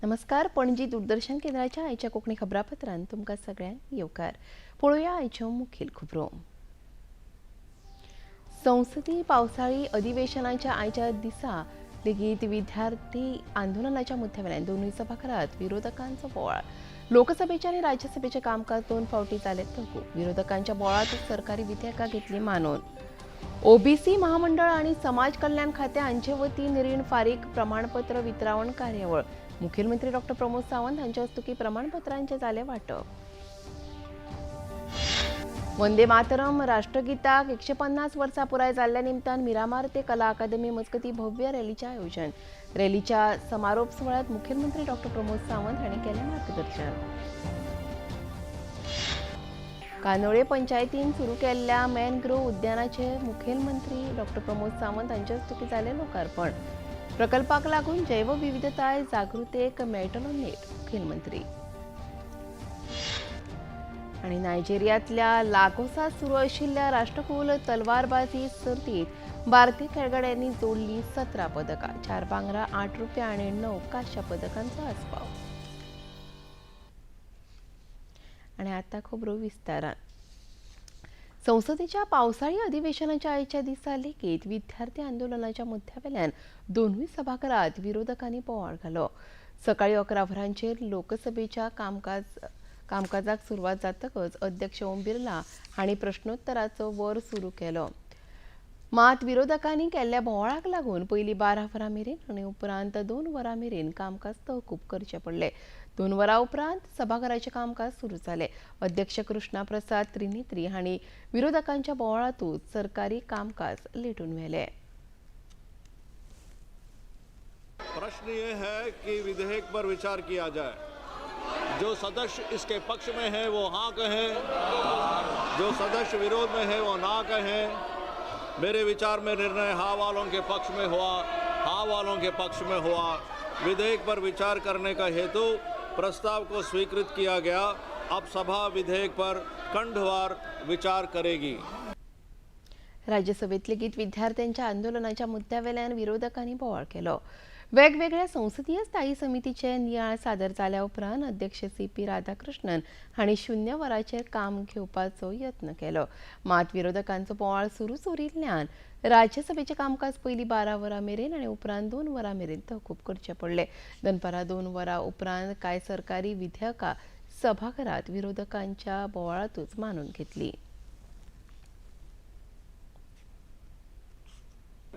नमस्कार, पणजी दूरदर्शन केंद्राच्या आयच्या कोंकणी खबरापत्रान तुमकां सगळ्यांक येवकार. पळोवया आयच्यो मुखेल खबरो. संसदीय पावसाळी अधिवेशनाच्या आयच्या दिसा लेगीत विद्यार्थी आंदोलनाच्या मुद्द्यावेल्यान दोनूय सभाघरात विरोधकांचो बोवाळ. लोकसभेचे आनी राज्यसभेचें कामकाज दोन फावटी जालें तहकूब. विरोधकांच्या बोवाळांत सरकारी विधेयकां घेतली मानून. ओबीसी महामंडळ आनी समाज कल्याण खातें हांचे वतीन रीण फारीक प्रमाणपत्र वितरावण कार्यावळ. मुखेलमंत्री डॉक्टर प्रमोद सावंत हांच्या हस्तुकीं प्रमाणपत्रांचें जालें वांटप. वंदे मातरम राष्ट्रगीताक 150 वर्सां पुराय जाल्ल्या निमतान मिरामार ते कला अकादमी मजगती भव्य रॅलीचें आयोजन. रॅलीच्या समारोप सुवाळ्यांत मुखेलमंत्री डॉक्टर प्रमोद सावंत हांणी केलें मार्गदर्शन. कांदोळे पंचायतीन सुरू केल्ल्या मॅनग्रोव उद्यानाचे मुखेलमंत्री डॉक्टर प्रमोद सावंत हांच्या हस्तुकीं जालें लोकार्पण. प्रकल्पाक लागून जैवविविधताय जागृतेक मेळटलो नेट. मुखेलमंत्री. आनी नायजेरियांतल्या लागोसांत सुरू आशिल्ल्या राष्ट्रकुल तलवारबाजी सर्तींत भारतीय खेळगड्यांनी जोडली 17 पदकां, 4 भांगरा, 8 रुप्या आनी 9 कांश्या पदकांचो आस्पाव. आनी आतां खबरो विस्तारान. संसदेच्या पावसाळी अधिवेशनाच्या आयच्या दिसा लेगीत विद्यार्थी आंदोलनाच्या मुद्द्यावेल्यान दोनूय सभाघरात विरोधकांनी बोवाळ घालो. सकाळी 11 वरांचेर लोकसभेच्या कामकाजाक सुरवात जातकच अध्यक्ष ओम बिर्ला हांणी प्रश्नोत्तराचो वर सुरू केलो. मात विरोधकांनी केल्ल्या बोवाळाक लागून पयलीं 12 वरां मेरेन आनी उपरांत 2 वरां मेरेन कामकाज तहकूब करचें पडलें. 2 वरां उपरांत सभाघराचें कामकाज सुरू जालें. अध्यक्ष कृष्णा प्रसाद त्रिनेत्री हांणी विरोधकांच्या बोवाळांतूच सरकारी कामकाज लेटून व्हेलें. प्रश्न ये है कि विधेयक पर विचार किया जाए. जो सदस्य इसके पक्ष में है वो हाँ कहें, जो सदस्य विरोध में है वो ना कहें. मेरे विचार में निर्णय हाँ वालों के पक्ष में हुआ, हाँ वालों के पक्ष में हुआ. विधेयक पर विचार करने का हेतु प्रस्ताव को स्वीकृत किया गया. अब सभा विधेयक पर खंडवार विचार करेगी. राज्यसभेत लेगीत विद्यार्थ्यांच्या आंदोलनाच्या मुद्द्यावेल्यान विरोधकांनी बोवाळ केलो. वेगवेगळ्या संसदीय स्थायी समितीचे नियाळ सादर जाल्या उपरांत अध्यक्ष सी पी राधाकृष्णन हांणी 0 वरांचेर काम घेवपाचो यत्न केलो. मात विरोधकांचो बोवाळ सुरूच उरिल्ल्यान राज्यसभेचें कामकाज पयलीं 12 वरां मेरेन आनी उपरांत 2 वरां मेरेन तहकूब करचें पडलें. दनपारां 2 वरां उपरांत कांय सरकारी विधेयकां सभाघरात विरोधकांच्या बोवाळांतूच मानून घेतली.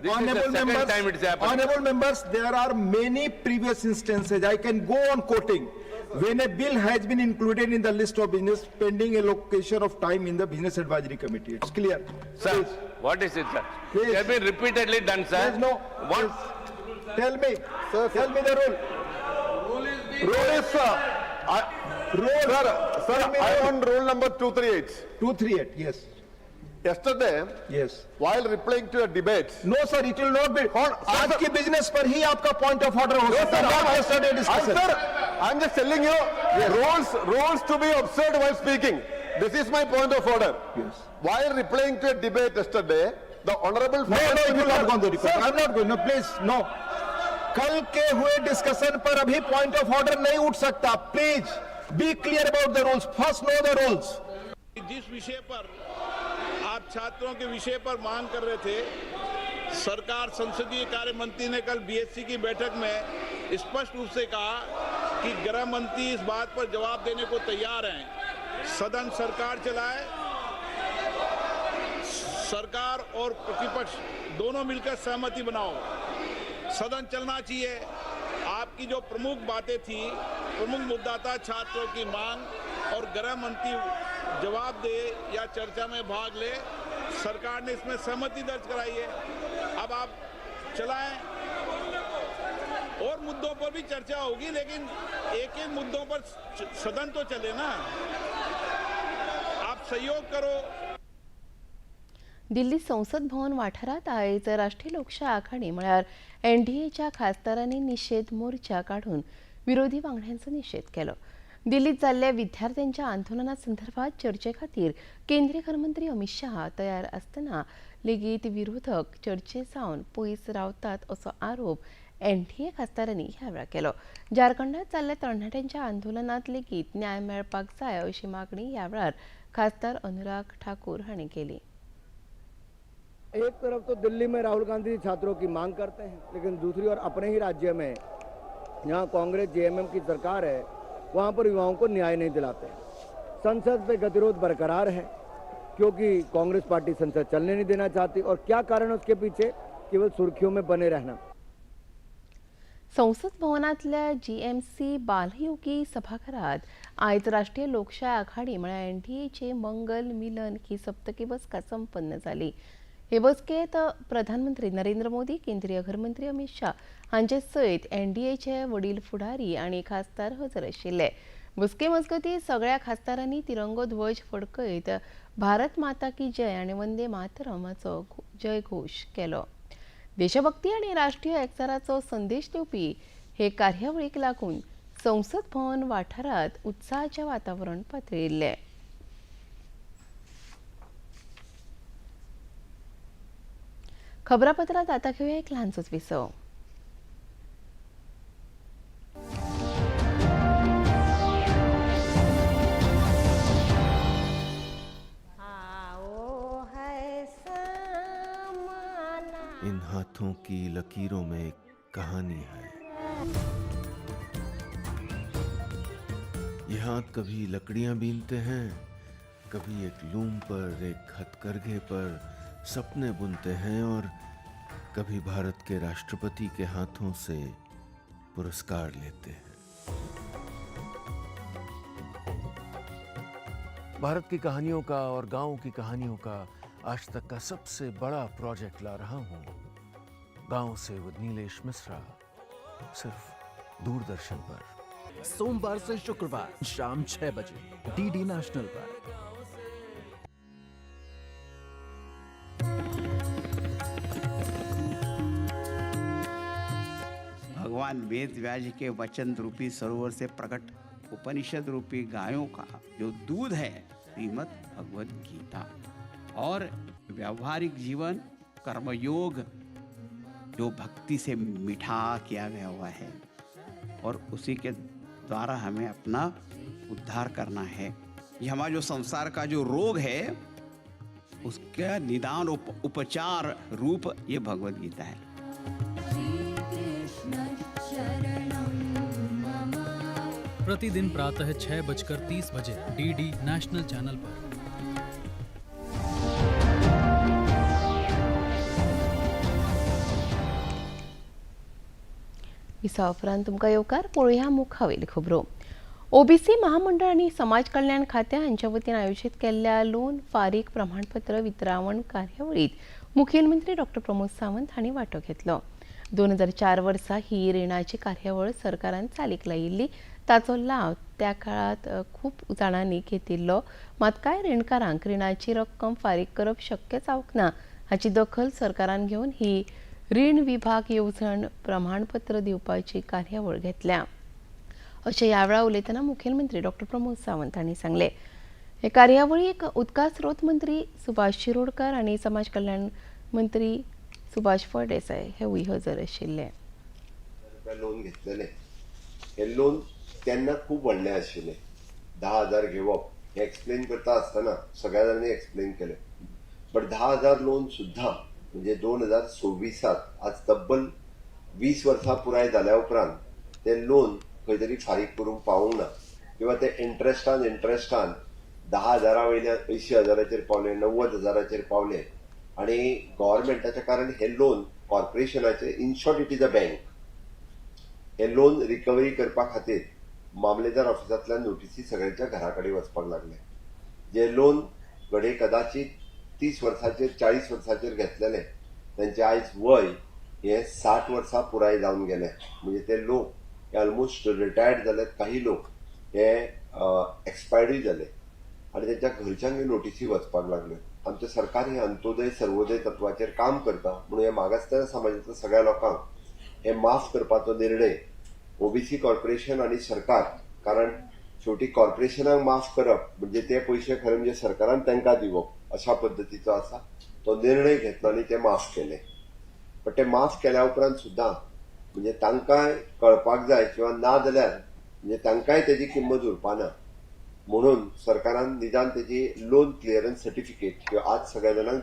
Honorable members, there are many previous instances. I can go on quoting. When a bill has been included in the list of business pending allocation of time in the Business Advisory Committee. It's clear. Sir, Please. What is it, sir? Please. It has been repeatedly done, sir. Please, no. What? Please. Tell me. Sir, tell me the rule. Rule is, sir. Rule. Sir, sir, Tell me I rule. on rule number 238. 238, yes. Yesterday, Yes. while replying to a debate, No, sir, it will not be. Sir, आज sir. की business पर ही आपका point of order हो No, सकता sir, है. Not yesterday discussion. Sir, I'm just telling you, rules to be observed while speaking. This is my point of order. Yes. While replying to a debate yesterday, the honorable. No, no, it will not go on the record. Sir, I'm not going. No, please, no. कल K हुए discussion पर अभी point of order नहीं उठ सकता. Please be clear about the rules. First know the rules. जिस विषय पर आप छात्रों के विषय पर मांग कर रहे थे, सरकार संसदीय कार्य मंत्री ने कल बीएससी की बैठक में स्पष्ट रूप से कहा कि गृह मंत्री इस बात पर जवाब देने को तैयार हैं. सदन सरकार चलाए, सरकार और प्रतिपक्ष दोनों मिलकर सहमति बनाओ, सदन चलना चाहिए. आपकी जो प्रमुख बातें थी, प्रमुख मुद्दा था छात्रों की मांग और गृह मंत्री जवाब दे या चर्चा में भाग ले, सरकार ने इसमें सहमति दर्ज कराई है. अब आप चलाएं और मुद्दों पर भी चर्चा होगी, लेकिन एक एक मुद्दों पर सदन तो चले ना. आप सहयोग करो. दिल्ली संसद भवन वाठारात आयज राष्ट्रीय लोकशाय आघाडी म्हळ्यार एनडीएच्या खासदारांनी निशेध मोर्चा काडून विरोधी वांगड्यांचो निशेध केलो. दिल्लीत जाल्ल्या विद्यार्थ्यांच्या आंदोलना संदर्भात चर्चे खातीर केंद्रीय गृहमंत्री अमित शहा तयार आसतना लेगीत विरोधक चर्चे सावन पयस रावतात असो आरोप एनडीए खासदारांनी ह्या वेळार केलो. झारखंडात जाल्ल्या तरणाट्यांच्या आंदोलनात लेगीत न्याय मेळपाक जाय अशी मागणी ह्या वेळार खासदार अनुराग ठाकूर हांणी केली. एक तरफ तो दिल्ली में राहुल गांधी छात्रों की मांग करते हैं, लेकिन दूसरी ओर अपने ही राज्य में जहां कांग्रेस जेएमएम की सरकार है वहां पर युवाओं को न्याय नहीं दिलाते. संसद पे गतिरोध बरकरार है क्योंकि कांग्रेस पार्टी संसद चलने नहीं देना चाहती. और क्या कारण है उसके पीछे? केवल सुर्खियों में बने रहना. संसद भवनातल्या जीएमसी बालयोगी सभाघरात आयज राष्ट्रीय लोकशाय आघाडी म्हळ्यार एनडीएचे मंगल मिलन ही सप्तकी बसका संपन्न जाली. हे बसकेत प्रधानमंत्री नरेंद्र मोदी, केंद्रीय घरमंत्री अमित शाह हांचे सयत एनडीएचे वडील फुडारी आनी खासदार हजर आशिल्ले. बसके मजगतीं सगळ्या खासदारांनी तिरंगो ध्वज फडकयत भारत माता की जय आनी वंदे मातरमाचो जयघोश केलो. देशभक्ती आनी राष्ट्रीय एकचाराचो संदेश दिवपी हे कार्यावळीक लागून संसद भवन वाठारांत उत्साहाचें वातावरण पातळिल्लें. खबरापत्रांत आतां घेवया एक ल्हानसोच विसव. इन हाथों की लकीरों में एक कहानी है. ये हाथ कभी लकड़ियां बीनते हैं, कभी एक लूम पर, एक हथकरघे पर सपने बुनते हैं और कभी भारत के राष्ट्रपति के हाथों से पुरस्कार लेते हैं. भारत की कहानियों का और गांव की कहानियों का आज तक का सबसे बड़ा प्रोजेक्ट ला रहा हूं, गांव से विद नीलेश मिश्रा, सिर्फ दूरदर्शन पर. सोमवार से शुक्रवार शाम 6 बजे डीडी नेशनल पर. भगवान वेद व्यास के वचन रूपी सरोवर से प्रकट उपनिषद रूपी गायों का जो दूध है श्रीमद् भगवद गीता, और व्यवहारिक जीवन कर्मयोग जो भक्ति से मीठा किया गया हुआ है, और उसी के द्वारा हमें अपना उद्धार करना है. ये हमारा जो संसार का जो रोग है उसका निदान उपचार रूप ये भगवद गीता है. प्रतिदिन प्रातः 6:30 बजे डीडी नेशनल चैनल पर. विसा उपरांत तुमकां येवकार. पळोवया मुखावेली खबरो. ओबीसी महामंडळ आनी समाज कल्याण खात्या हांच्या वतीन आयोजीत केल्ल्या लोन फारीक प्रमाणपत्र वितरावण कार्यावळीत मुखेलमंत्री डॉक्टर प्रमोद सावंत हांणी वांटो घेतलो. 2004 वर्सा ही रिणाची कार्यावळ सरकारान चालीक लायिल्ली. ताचो लाव त्या काळांत खूब जाणांनी घेतिल्लो. मात कांय रिणकारांक रिणाची रक्कम फारीक करप शक्य जावंक ना हाची दखल सरकारान घेवन ही रीण विभाग येवजण प्रमाणपत्र दिवपाची कार्यावळ घेतल्या अशें ह्या वेळार उलयतना मुखेलमंत्री डॉक्टर प्रमोद सावंत हांणी सांगलें. हे कार्यावळीक उदका स्रोत मंत्री सुभाष शिरोडकर आनी समाज कल्याण मंत्री सुभाष फळदेसाय हेवूय हजर आशिल्ले. लोन घेतलेले हे लोन तेन्ना खूब व्हडलें आशिल्लें. 10,000 घेवप हें एक्सप्लेन करता आसतना सगळ्या जाणांनी एक्सप्लेन केलें, बट 10,000 लोन सुद्दां म्हणजे 2026 आज तब्बल 20 वर्सां पुराय जाल्या उपरांत तें लोन खंय तरी फारीक करूंक पावूंक ना किंवा ते इंट्रस्टान 10,000 वयल्यान 80,000 पावले, 90,000 पावले. आनी गव्हर्मेंटाच्या कारण हे लोन कॉर्पोरेशनाचे, in short it is a bank, हे लोन रिकवरी करपा खातीर मामलेदार ऑफिसांतल्यान नोटीसी सगळ्यांच्या घरा कडेन वचपाक लागले. जे लोन घडये कदाचित 30 वर्सांचेर 40 वर्सांचेर घेतलेले तांचे आयज वय हे 60 वर्सां पुराय जावन गेले. म्हणजे ते लोक हे ऑलमोस्ट रिटायर्ड जाल्यात, काही लोक हे एक्सपायर्डूय जाले आनी तांच्या घरच्यांक नोटीसी वचपाक लागल्यो. आमचें सरकार हे अंत्योदय सर्वोदय तत्वाचेर काम करता म्हणून हे मागासलेल्या समाजांतल्या सगळ्या लोकांक हे माफ करपाचो निर्णय ओबीसी कॉर्पोरेशन आनी सरकार, कारण शेवटी कॉर्पोरेशनाक माफ करप म्हणजे ते पयशे खरें म्हणजे सरकारान तांकां दिवप अशा पद्दतीचो आसा तो निर्णय घेतलो आनी ते माफ केले. पण ते माफ केल्या उपरांत सुद्दां म्हणजे तांकांय कळपाक जाय किंवा ना जाल्यार म्हणजे तांकांय तेजी किंमत उरपाना म्हणून सरकारान निदान तेजी लोन क्लियरन्स सर्टिफिकेट किंवा आज सगळ्या जाणांक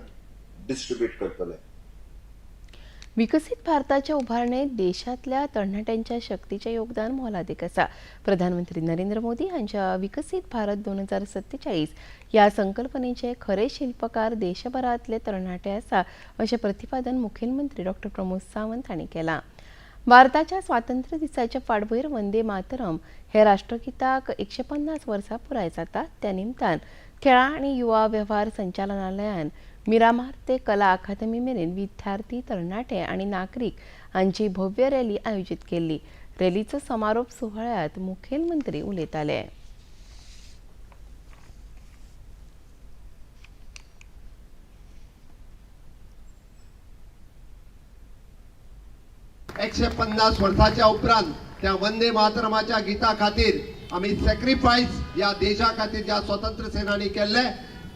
डिस्ट्रीब्यूट करतले. विकसित भारताच्या उभारणेत देशातल्या तरणाट्यांच्या शक्तीचें योगदान मोलादीक आसा. प्रधानमंत्री नरेंद्र मोदी हांच्या विकसित भारत 2047 ह्या संकल्पनेचे खरे शिल्पकार देशभरांतले तरणाटे आसा अशें प्रतिपादन मुखेलमंत्री डॉ प्रमोद सावंत हांणी केलां. भारताच्या स्वातंत्र्य दिसाच्या फाटभूंयेर वंदे मातरम हे राष्ट्रगीताक 150 वर्सां पुराय जाता त्या निमतान खेळां आनी युवा वेव्हार संचालनालयान मिरामार ते कला अकादमी मेरेन विद्यार्थी, तरणाटे आनी नागरीक हांची भव्य रॅली आयोजीत केल्ली. रॅलीचो समारोप सुवाळ्यांत मुखेलमंत्री उलयताले. एकशे 50 वर्साच्या उपरांत त्या वंदे मातरमाच्या गीता खातीर आमी सॅक्रिफायस ह्या देशा खातीर ज्या स्वतंत्र सेनानी केल्ले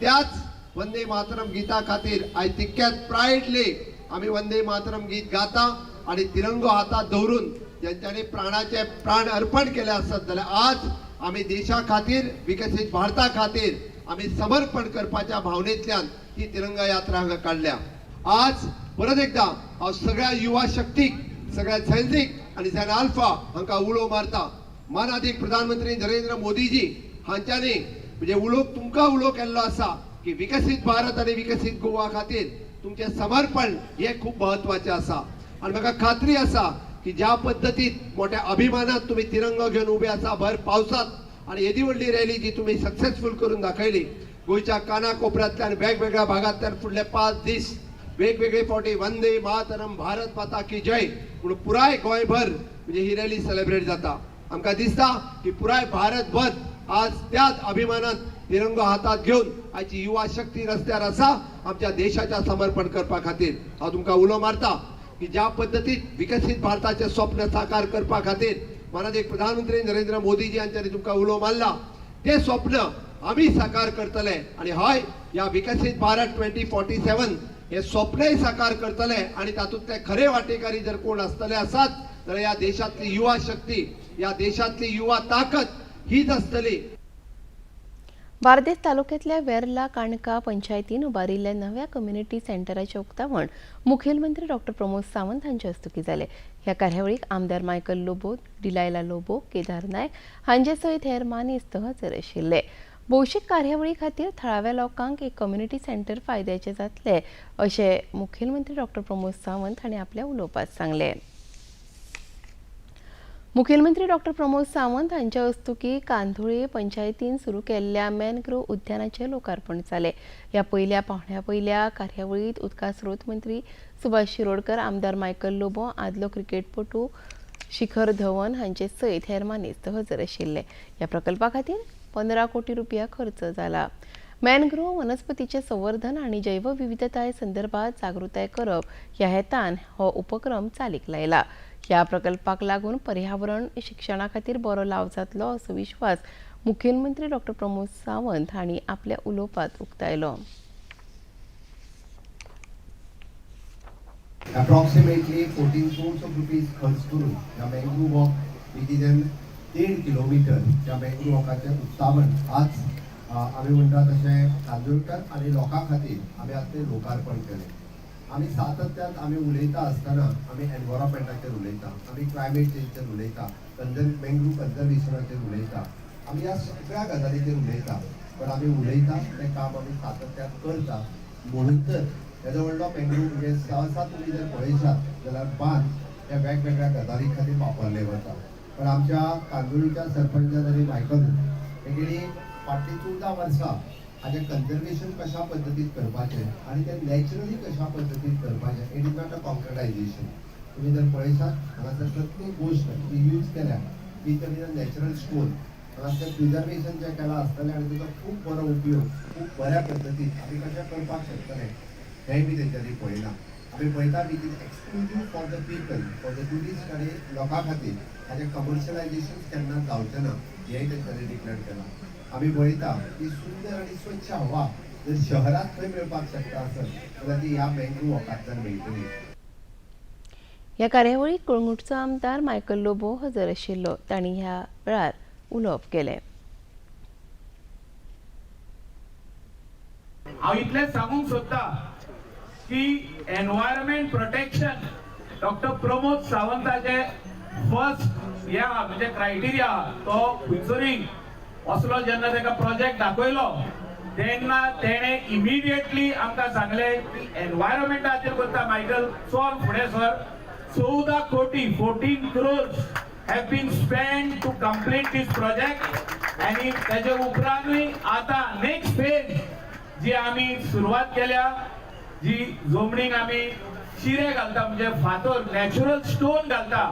त्याच वंदे मातरम गीता खातीर आयज तितक्याच प्रायडली आमी वंदे मातरम गीत गाता आनी तिरंगो हातात दवरून ज्यांच्यानी प्राणाचे प्राण अर्पण केले आसत जाल्यार आज आमी देशा खातीर, विकसीत भारता खातीर आमी समर्पण करपाच्या भावनेंतल्यान ही तिरंगा यात्रा हांगा काडल्या. आज परत एकदा हांव सगळ्या युवा शक्तीक, सगळ्या झेन्झीक आनी झेन आल्फा हांकां उलो मारता. मानादीक प्रधानमंत्री नरेंद्र मोदीजी हांच्यांनी म्हणजे उलो तुमकां उलो केल्लो आसा की विकसीत भारत आनी विकसीत गोवा खातीर तुमचें समर्पण हें खूब म्हत्वाचें आसा. आनी म्हाका खात्री आसा की ज्या पद्दतीत मोठ्या अभिमानात तुमी तिरंगो घेवन उबे आसा भर पावसांत आनी येदी व्हडली रॅली जी तुमी सक्सेसफूल करून दाखयली, गोंयच्या काना कोपऱ्यांतल्यान वेगवेगळ्या भागांतल्यान फुडले 5 दीस वेगवेगळे फावटी वंदे मातरम भारत माता की जय म्हणून पुराय गोंयभर म्हणजे ही रॅली सेलेब्रेट जाता. आमकां दिसता की पुराय भारतभर आज त्याच अभिमानात तिरंगो हातात घेवन आयची युवा शक्ती रस्त्यार आसा आमच्या देशाच्या समर्पण करपा खातीर. हांव तुमकां उलो मारता की ज्या पद्दतीत विकसीत भारताचें स्वप्न साकार करपा खातीर मानादीक प्रधानमंत्री नरेंद्र मोदीजी हांच्यांनी तुमकां उलो मारला तें स्वप्न आमी साकार करतले आनी हय ह्या विकसीत भारत 2047 हे स्वप्नय साकार करतले आनी तातूंतले खरे वाटेकारी जर कोण आसतले आसात जाल्यार ह्या देशांतली युवा शक्ती, ह्या देशांतली युवा ताकद हीच आसतली. बार्देस तालुक्यांतल्या वेर्ला काणका पंचायतीन उबारिल्ल्या नव्या कम्युनिटी सेंटराचें उक्तावण मुखेलमंत्री डॉ प्रमोद सावंत हांचे हस्तुकीं जालें. ह्या कार्यावळीक आमदार मायकल लोबो, डिलायला लोबो, केदार नायक हांचे सयत हेर मानेस्त हजर आशिल्ले. भौशीक कार्यावळी खातीर थळाव्या लोकांक एक कम्युनिटी सेंटर फायद्याचें जातलें अशें मुखेलमंत्री डॉ प्रमोद सावंत हांणी आपल्या उलोवपांत सांगलें. मुखेलमंत्री डॉ प्रमोद सावंत हांच्या हस्तुकीं कांदोळे पंचायतीन सुरू केल्ल्या मॅनग्रोव उद्यानाचें लोकार्पण जालें. ह्या पयल्या पावंड्या वयल्या कार्यावळींत उदका स्रोत मंत्री सुभाष शिरोडकर, आमदार मायकल लोबो, आदलो क्रिकेटपटू शिखर धवन हांचे सयत हेर मानेस्त हजर आशिल्ले. ह्या प्रकल्पा खातीर 15 कोटी रुपया खर्च जाला. मॅनग्रोव वनस्पतीचें संवर्धन आनी जैवविविधताय संदर्भात जागृताय करप ह्या हेतान हो उपक्रम चालीक लायला. ह्या प्रकल्पाक लागून पर्यावरण शिक्षणा खातीर बरो लाव जातलो असो विश्वास मुखेलमंत्री डॉ प्रमोद सावंत हांणी आपल्या उलोवपांत उक्तायलो. अप्रॉक्सिमेटली 14 crores of rupees खर्च करून ह्या mangrove walk which is an 1.5 kilometre ह्या मॅंग्रोव वॉकाचें उक्तावण आज आमी म्हणटा तशें कांदोळकर आनी लोकां खातीर आमी आज तें लोकार्पण केलें. आमी सातत्यान आमी उलयता आसतना आमी एनवायरमेंटाचेर उलयता, आमी क्लायमेट चेंजीचेर उलयता, मॅंग्रोव कन्जर्वेशनाचेर उलयता, आमी ह्या सगळ्या गजालीचेर उलयता, पण आमी उलयता तें काम आमी सातत्यान करता. म्हणून तर हेजो व्हडलो मॅंग्रोव म्हणजे सहसा तुमी जर पळयशात जाल्यार बांद ह्या वेगवेगळ्या गजाली खातीर वापरले वता, पण आमच्या कांदोळीच्या सरपंचान आनी मायकल हेगेली फाटलीं 14 वर्सां हाजें कन्जर्वेशन कशा पद्दतीन करपाचें आनी तें नॅचरली कशा पद्दतीन करपाचें, it is not a concretization. तुमी जर पळयशात हांगासर प्रत्येक गोश्ट जी यूज केल्या ती तर नॅचरल स्टोन, हांगासर प्रिजर्वेशन जें केलां आसतलें आनी ताचो खूब बरो उपयोग खूब बऱ्या पद्दतीन आमी कशें करपाक शकतले हेंय बी तेंच्यांनी पळयलां. आमी पळयता which is exclusive for the people, for the tourist आनी लोकां खातीर हाजें कमर्शियलायजेशन केन्ना जावचें ना हेंय तेंच्यांनी डिक्लेर केलां. आमी पळयता की सुंदर आनी स्वच्छ हवा जर शहरांत खंय मेळपाक शकता आसत जाल्यार ती ह्या मॅंग्रोव वॉकांतल्यान मेळटली. ह्या कार्यावळीक कळंगूटचो आमदार मायकल लोबो हजर आशिल्लो. तांणी ह्या वेळार उलोवप केलें. हांव इतलें सांगूंक सोदता की एनवायरमेंट प्रोटेक्शन डॉक्टर प्रमोद सावंताचे फर्स्ट हे आहा म्हणजे क्रायटेरिया तो खंयसरूय असलो जेन्ना ताका प्रोजेक्ट दाखयलो तेन्ना तेणे इमिडिएटली आमकां सांगलें की एनवायरमेंटाचेर करता मायकल चल फुडें सर. 14 कोटी 14 crores have been spent to complete this project. आनी ताजे उपरांतूय आतां नेक्स्ट फेज जी आमी सुरवात केल्या, जी जमनीक आमी चिरे घालता म्हणजे फातर नॅचरल स्टोन घालता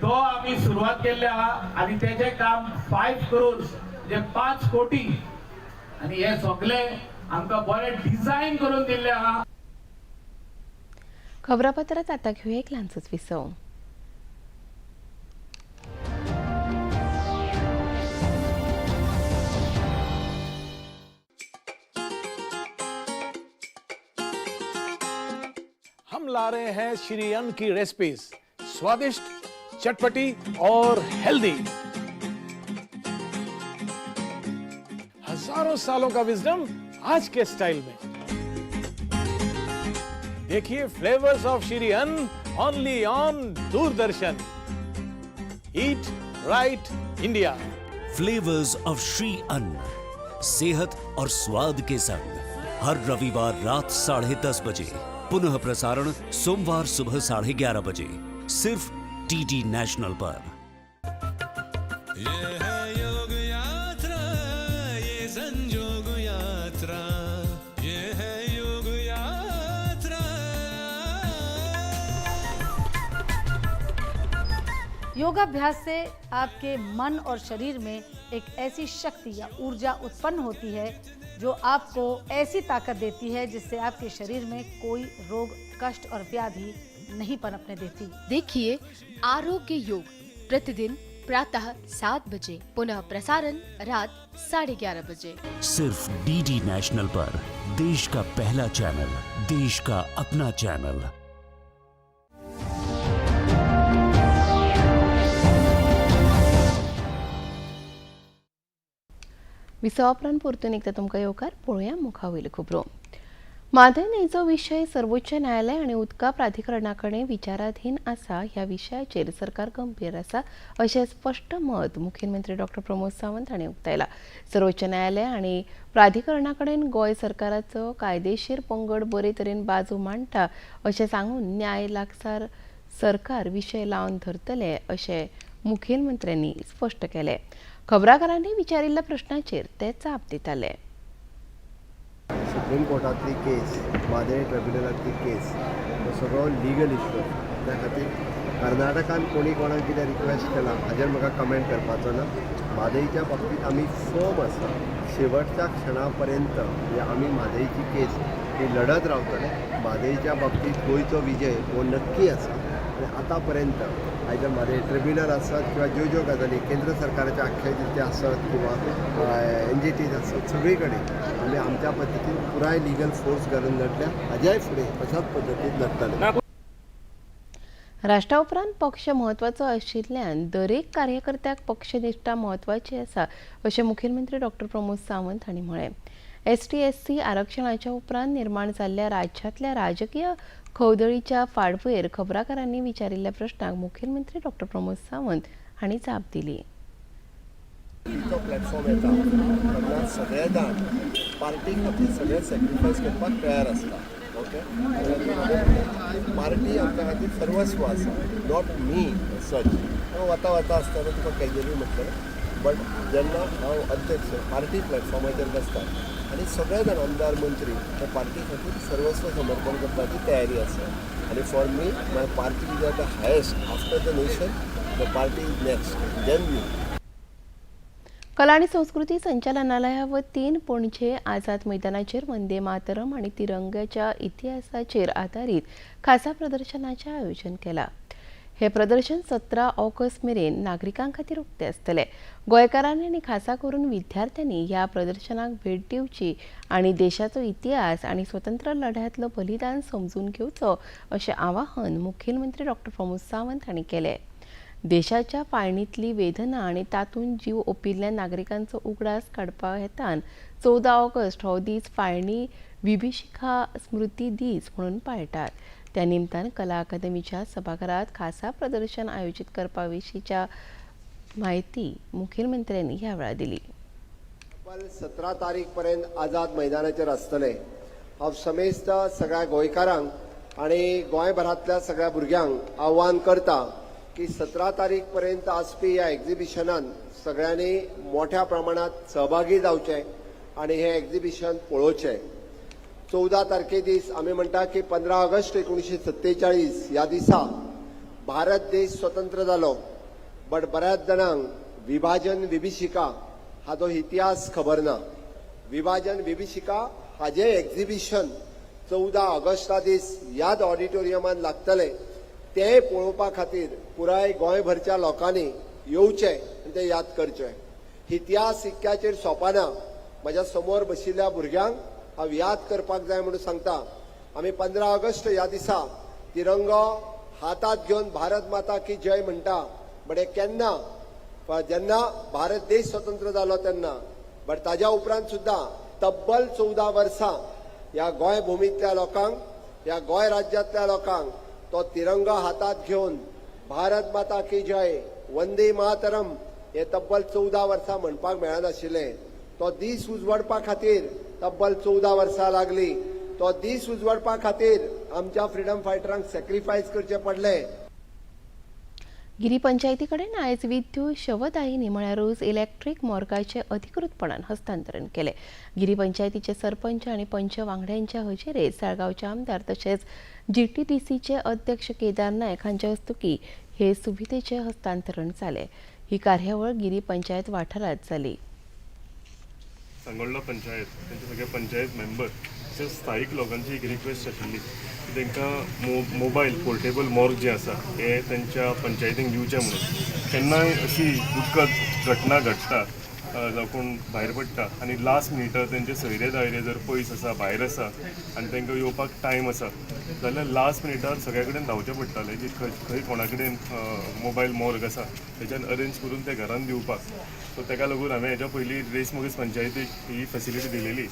तो आमी सुरवात केल्ले आहा आनी तेजें काम 5 crores म्हणजे 5 कोटी आनी हे सगळे आमकां बरें डिझायन करून दिल्लें आहा. खबरापत्रात आता घेऊया एक ल्हानसोच विसव. हम ला रहे हैं श्री अन्न की रेसिपीज, स्वादिष्ट, चटपटी और हेल्दी। हजारों सालों का विजडम आज के स्टाइल में। देखिए flavours of Shri Anna only on Doordarshan. Eat right India. Flavours of Shri Anna, सेहत और स्वाद के संग, हर रविवार रात 10:30 बजे, पुनः प्रसारण सोमवार सुबह 11:30 बजे, सिर्फ डीडी नेशनल पर। ये है योग यात्रा, ये संजोग यात्रा, ये है योग यात्रा। योगाभ्यास से आपके मन और शरीर में एक ऐसी शक्ति या ऊर्जा उत्पन्न होती है जो आपको ऐसी ताकत देती है जिससे आपके शरीर में कोई रोग, कष्ट और व्याधि नहीं पनपने देती। देखिए आरोग्य योग प्रतिदिन प्रातः 7 बजे, पुनः प्रसारण रात 11:30 बजे, सिर्फ डीडी नेशनल पर। देश का पहला चैनल, देश का अपना चैनल। विसवा उपरांत परतून एकदा तुमकां येवकार. पळोवया मुखावयल्यो खबरो. म्हादय न्हंयचो विशय सर्वोच्च न्यायालय आनी उदका प्राधिकरणा कडेन विचाराधीन आसा. ह्या विशयाचेर सरकार गंभीर आसा अशें स्पश्ट मत मुखेलमंत्री डॉक्टर प्रमोद सावंत हांणी उक्तायलां. सर्वोच्च न्यायालय आनी प्राधिकरणा कडेन गोंय सरकाराचो कायदेशीर पंगड बरे तरेन बाजू मांडटा अशें सांगून न्याय लागसार सरकार विशय लावन धरतले अशें मुखेलमंत्र्यांनी स्पश्ट केलें. खबराकारांनी विचारिल्ल्या प्रश्नाचेर ते जाप दिताले. सुप्रीम कोर्टांतली केस, म्हादय ट्रिब्युनलांतली केस हो सगळो लिगल इश्यू. त्या खातीर कर्नाटकान कोणी कोणाक कितें रिक्वेस्ट केलां हाजेर म्हाका कमेंट करपाचो ना. म्हादयच्या बाबतींत आमी फर्म आसा. शेवटच्या क्षणा पर्यंत म्हणजे आमी म्हादयची केस ही लढत रावतले. म्हादयच्या बाबतींत गोंयचो विजय हो नक्की आसा आनी आतां पर्यंत आयदर म्हादय ट्रिब्युनल आसत किंवा ज्यो ज्यो गजाली केंद्र सरकाराच्या आख्यायिकेचे आसत किंवा NGTs आसत, सगळी कडेन आमी आमच्या पद्दतीन पुराय लिगल फोर्स घालून लढल्या. हाज्याय फुडें अशाच पद्दतीन लढटले. राष्ट्रा उपरांत पक्ष म्हत्वाचो आशिल्ल्यान दरेक कार्यकर्त्याक पक्षनिष्ठा म्हत्वाची आसा अशें मुखेलमंत्री डॉक्टर प्रमोद सावंत हांणी म्हळें. ST SC आरक्षणाच्या उपरांत निर्माण जाल्ल्या राज्यांतल्या राजकीय खवदळीच्या फाटभुंयेर खबराकारांनी विचारिल्ल्या प्रश्नाक मुखेलमंत्री डॉक्टर प्रमोद सावंत हांणी जाप दिली. तो प्लॅटफॉर्म येता तेन्ना सगळे जाण पार्टी खातीर सगळे सॅक्रिफायस करपाक तयार आसता. ओके, पार्टी आमच्या खातीर सर्वस्व आसा, not me सच. हांव वता वता आसतना तुका कॅज्युअली म्हटलें, बट जेन्ना हांव अध्यक्ष पार्टी प्लॅटफॉर्माचेर बसता आनी सगळे जाण आमदार मंत्री हे पार्टी खातीर सर्वस्व समर्पण करपाची तयारी आसा. आनी for me my party is at the highest after the nation, the party is next then me. कला आनी संस्कृती संचालनालया वतीन पणजे आझाद मैदानाचेर वंदे मातरम आनी तिरंग्याच्या इतिहासाचेर आदारीत खासा प्रदर्शनाचें आयोजन केलां. हे प्रदर्शन 17 ऑगस्ट मेरेन नागरिकां खातीर उक्तें आसतलें. गोंयकारांनी आनी खासा करून विद्यार्थ्यांनी ह्या प्रदर्शनाक भेट दिवची आनी देशाचो इतिहास आनी स्वतंत्र लढ्यांतलो बलिदान समजून घेवचो अशें आवाहन मुखेलमंत्री डॉ. प्रमोद सावंत हांणी केलें. देशाच्या फाळणींतली वेदना आनी तातूंत जीव ओंपिल्ल्या नागरिकांचो उगडास काडपा हेतान 14 ऑगस्ट हो दीस फाळणी विभीषिका स्मृती दीस म्हणून पाळटात. त्या निमतान कला अकादमीच्या सभाघरात खासा प्रदर्शन आयोजीत करपा विशींच्या म्हायती मुखेलमंत्र्यांनी ह्या वेळार दिली. 17 तारीख पर्यंत आझाद मैदानाचेर आसतले. हांव समेस्त सगळ्या गोंयकारांक आनी गोंयभरांतल्या सगळ्या भुरग्यांक आव्हान करता की 17 तारीख पर्यंत आसपी ह्या एक्झिबिशनान सगळ्यांनी मोठ्या प्रमाणात सहभागी जावचें आनी हें एक्झिबिशन पळोवचें. 14 तारखे दीस आमी म्हणटा की 15 ऑगस्ट 1947 ह्या दिसा भारत देश स्वतंत्र जालो, बट बऱ्याच जाणांक विभाजन विभीषिका हाजो इतिहास खबर ना. विभाजन विभीषिका हाजें एक्झिबिशन 14 ऑगस्टा दीस ह्याच ऑडिटोरियमान लागतलें. तें पळोवपा खातीर पुराय गोंयभरच्या लोकांनी येवचें आनी तें याद करचें. इतिहास इतक्याचेर सोंपना. म्हज्या समोर बशिल्ल्या भुरग्यांक हांव याद करपाक जाय म्हणून सांगता. आमी 15 ऑगस्ट ह्या दिसा तिरंगो हातात घेवन भारत माता की जय म्हणटा, बट हे केन्ना? जेन्ना भारत देश स्वतंत्र जालो तेन्ना. बट ताज्या उपरांत सुद्दां तब्बल 14 वर्सां ह्या गोंय भुमींतल्या लोकांक, ह्या गोंय राज्यांतल्या लोकांक तो तिरंगा हातात घेवन भारत माता की जय, वंदे मातरम हे तब्बल 14 वर्सां म्हणपाक मेळनाशिल्लें. तो दीस उजवाडपा खातीर तब्बल 14 वर्सां लागली. तो दीस उजवाडपा खातीर आमच्या फ्रिडम फायटरांक सॅक्रिफायस करचें पडलें. गिरी पंचायती कडेन आयज विद्युत शवदायिनी म्हळ्यारूच इलेक्ट्रीक मोर्गाचें अधिकृतपणान हस्तांतरण केलें. गिरी पंचायतीचे सरपंच आनी पंच वांगड्यांच्या हजेरेंत साळगांवचे आमदार तशेंच जीटीडीसीचे अध्यक्ष केदार नायक हांच्या हस्तुकीं हे सुविधेचें हस्तांतरण जालें. ही कार्यावळ गिरी पंचायत वाठारांत जाली. सांगोल्डा पंचायत तेंचे सगळे पंचायत मेंबर तशेंच स्थायीक लोकांची एक रिक्वेस्ट आशिल्ली की तांकां मोबायल पोर्टेबल मॉर्ग जें आसा हें तेंच्या पंचायतींक दिवचें म्हणून. केन्नाय अशी दुख्खद घटना घडटा, जावं कोण भायर पडटा आनी लास्ट मिनिटार तेंचे सोयरे दायरे जर पयस आसा, भायर आसा आनी तांकां येवपाक टायम आसा जाल्यार लास्ट मिनिटार सगळ्या कडेन धांवचें पडटालें की खंय खंय कोणा कडेन मोबायल मॉर्ग आसा तेच्यान अरेंज करून ते घरान दिवपाक. सो ताका लागून हांवें हेच्या पयलीं रेस मोगीस पंचायतीक ही फेसिलिटी दिलेली.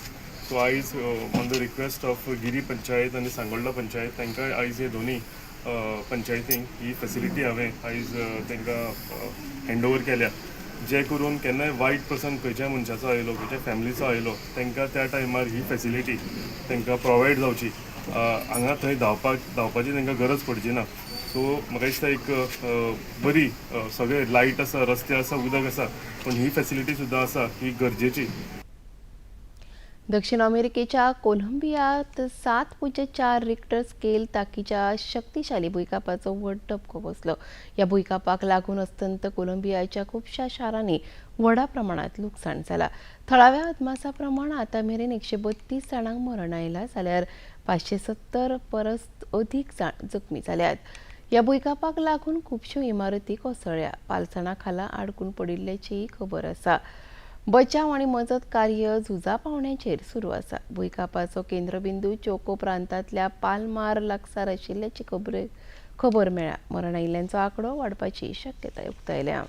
सो आयज on the request of Giri panchayat आनी सांगोल्डा पंचायत तांकां आयज हे दोनी पंचायतींक ही फेसिलिटी हांवें आयज तांकां हँड ओवर केल्या, जे करून केन्नाय वायट प्रसंग खंयच्याय मनशाचो आयलो, खंयच्याय फॅमिलीचो आयलो, तांकां त्या टायमार ही फेसिलिटी तांकां प्रोवायड जावची, हांगा थंय धांवपाची तांकां गरज पडची ना. सो म्हाका दिसता एक बरी सगळे लायट आसा, रस्ते आसा, उदक आसा, पूण ही फेसिलिटी सुद्दां आसा ही गरजेची. दक्षिण अमेरिकेच्या कोलंबियात 7.4 रिक्टर स्केल ताकीच्या शक्तिशाली भुंयकांपाचो व्हड धपको बसलो. ह्या भुंयकांपाक लागून अस्तंत कोलंबियाच्या खुबश्या शारांनी व्हडा प्रमाणात लुकसाण जाला. थळाव्या अदमासा प्रमाण आतां मेरेन 132 जाणांक मरण आयलां जाल्यार 570 परस अदीक जाण जखमी जाल्यात. ह्या भुंयकांपाक लागून खुबश्यो इमारती कोसळ्ळ्या. पालसणा खाला आडकून पडिल्ल्याचीय खबर आसा. बचाव आनी मजत कार्य झुजा पावण्याचेर सुरू आसा. भुंयकांपाचो केंद्रबिंदू चोको प्रांतांतल्या पालमार लागसार आशिल्ल्याची खबर मेळ्ळ्या. मरण आयिल्ल्यांचो आंकडो वाडपाची शक्यताय उक्तायल्या.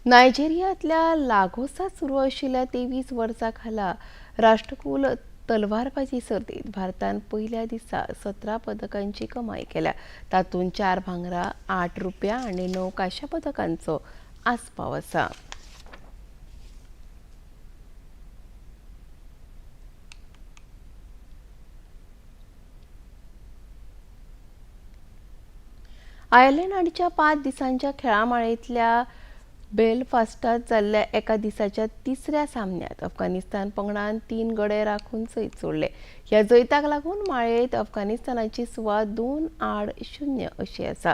नायजेरियांतल्या लागोसांत सुरू आशिल्ल्या 23 वर्सां खाला राष्ट्रकुल तलवारबाजी सर्तींत भारतान पयल्या दिसा 17 पदकांची कमाई केल्या. तातूंत 4 भांगरा, 8 रुपया आनी 9 कांश्या पदकांचो आस्पाव आसा. आयर्लंड आडच्या 5 दिसांच्या खेळामाळेंतल्या बेलफास्टात जाल्ल्या एका दिसाच्या तिसऱ्या सामन्यात अफगाणिस्तान पंगडान 3 गडे राखून जैत जोडले. ह्या जैताक लागून माळेंत अफगाणिस्तानाची सुवात 2-0 अशी आसा.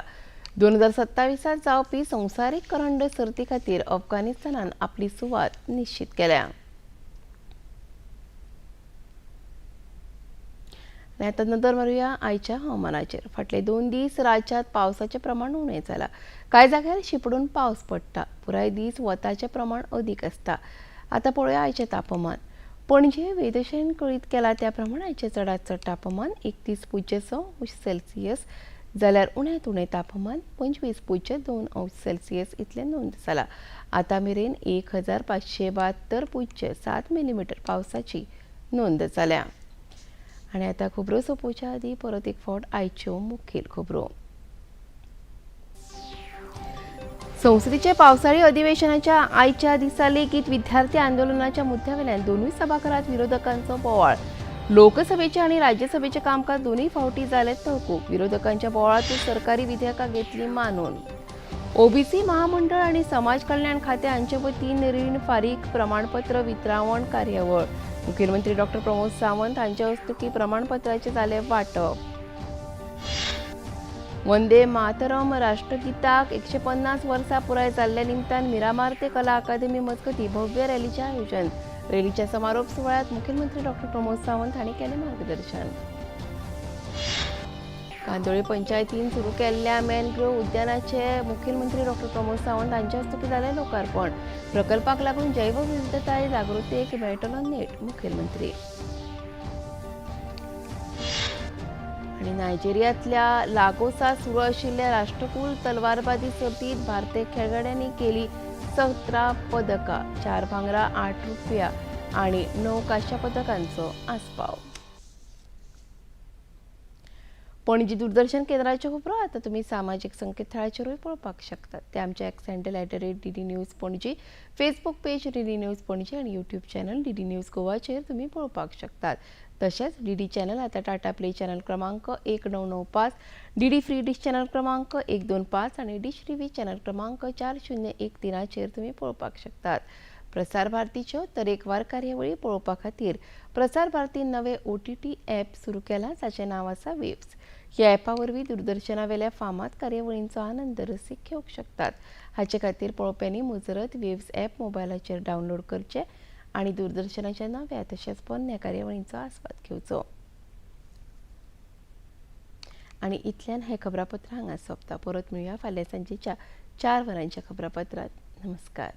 2027 जावपी संवसारीक करंड सर्ती खातीर अफगाणिस्तानान आपली सुवात निश्चित केल्या. आनी आतां नदर मारुया आयच्या हवामानाचेर. फाटले 2 दीस राज्यांत पावसाचें प्रमाण उणें जालां. कांय जाग्यार शिपडून पावस पडटा. पुराय दीस वताचें प्रमाण अदीक आसता. आतां पळोवया आयचें तापमान. पणजे वेधशाळेन कळीत केला त्या प्रमाण आयचें चडांत चड तापमान 31.6 अंश सेल्सियस जाल्यार उण्यांत उणें तापमान 25.2 अंश सेल्सियस इतलें नोंद जालां. आतां मेरेन 1572.7 मिलीमीटर पावसाची नोंद जाल्या. आनी आतां खबरो सोंपोवच्या आदीं परत एक फावट आयच्यो मुखेल खबरो. संसदेच्या पावसाळी अधिवेशनाच्या आयच्या दिसा लेगीत विद्यार्थी आंदोलनाच्या मुद्द्यावेल्यान दोनूय सभाघरात विरोधकांचो बोवाळ. लोकसभेचे आनी राज्यसभेचे कामकाज दोनूय फावटी जालें तहकूब. विरोधकांच्या बोवाळांत सरकारी विधेयकां घेतली मानून. ओबीसी महामंडळ आनी समाज कल्याण खातें हांचे वतीन रीण फारीक प्रमाणपत्र वितरावण कार्यावळ. मुखेलमंत्री डॉक्टर प्रमोद सावंत हांचे हस्तुकीं प्रमाणपत्राचें जालें वांटप. वंदे मातरम राष्ट्रगीताक 150 वर्सां पुराय जाल्ल्या निमतान मिरामार ते कला अकादमी मजगतीं भव्य रॅलीचें आयोजन. रॅलीच्या समारोप सुवाळ्यांत मुखेलमंत्री डॉक्टर प्रमोद सावंत हांणी केलें मार्गदर्शन. कांदोळे पंचायतीन सुरू केल्ल्या मॅनग्रोव्ह उद्यानाचे मुखेलमंत्री डॉक्टर प्रमोद सावंत हांच्या हस्तुकीं जालें लोकार्पण. प्रकल्पाक लागून जैवविविधताय जागृतेक मेळटलो नेट. मुखेलमंत्री. आनी नायजेरियांतल्या लागोसा सुरू आशिल्ल्या राष्ट्रकुल तलवारबाजी सर्तींत भारतीय खेळगड्यांनी केली 17 पदकां, 4 भांगरा, 8 रुपया आनी 9 कांश्या पदकांचो आस्पाव. पणजी दूरदर्शन केंद्राच्यो खबरो आतां तुमी सामाजीक संकेतथळाचेरूय पळोवपाक शकतात. ते आमचे X handle @DD News Panaji, Facebook page DD News Panaji आनी यूट्यूब चॅनल डीडी न्यूज गोवाचेर तुमी पळोवपाक शकतात. तशेंच डीडी चॅनल आतां टाटा प्ले चॅनल क्रमांक 1995, डीडी फ्री डिश चॅनल क्रमांक 125 आनी डिश टीव्ही चॅनल क्रमांक 4013चेर तुमी पळोवपाक शकतात. प्रसार भारतीच्यो तरेकवार कार्यावळी पळोवपा खातीर प्रसार भारतीन नवे OTT app सुरू केलां जाचें नांव आसा वेव्स. ह्या ॲपा वरवीं दूरदर्शनावेल्या फामाद कार्यावळींचो आनंद रसीक घेवंक शकतात. हाचे खातीर पळोवप्यांनी मुजरत वेव्स ॲप मोबायलाचेर डावनलोड करचें आनी दूरदर्शनाच्या नव्या तशेंच पोरण्या कार्यावळींचो आस्वाद घेवचो. आनी इतल्यान हें खबरापत्र हांगा सोंपता. परत मेळुया फाल्यां सांजेच्या 4 वरांच्या खबरापत्रांत. नमस्कार.